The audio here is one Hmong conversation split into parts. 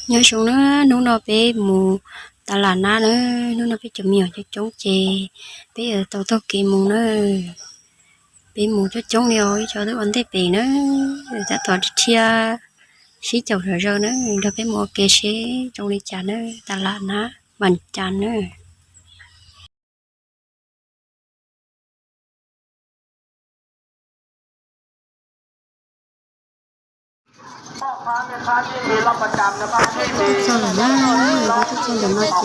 Nyob zoo na, hnub no peb mus tas lam nab na, hnub no peb cov me nyuam coob coob ces peb yuav tau taug kev mus na. Peb mus coob coob li os, ib co twb ua ntej pem na, tab tom dhia sib caum zom zaws na, nrog peb mus ua ke seb zoo li cas na, tas lam nab Vam Cas na. Txog lawm na, peb twb txog ntawm no ces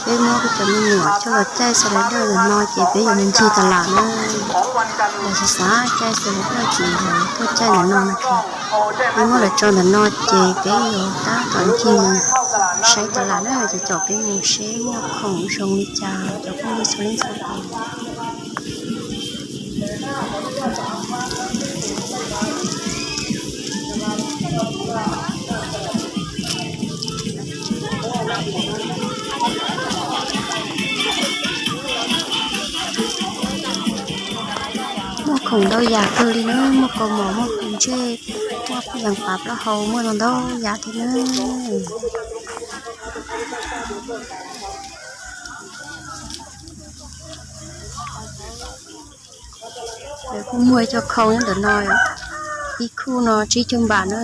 peb muab peb cov me nyuam coj los caij slider ntawm no ces peb yuav mus ncig tas lam na. Lawv xav xav caij slider ces lawv tuaj caij ntawm no no. Peb muab lawv tso ntawm no ces peb yuav tab tom ncig mus saib tas lam na, ces caum peb mus seb muaj khoom zoo li cas cov phooj ywg txhua leej txhua tus. Muaj khoom ntau yam kawg li na, muaj kaus mom, muaj khoom ntsej, muaj yees pav plaub hau, muaj ntau ntau yam thiab na. Lawv kuj muag ib co khau nyob ntawm no, ib khub no tsib caug npam na.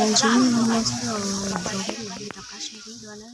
Ntsib nej no xwb os, zoo peb mam li rov qab sib ntsib dua na.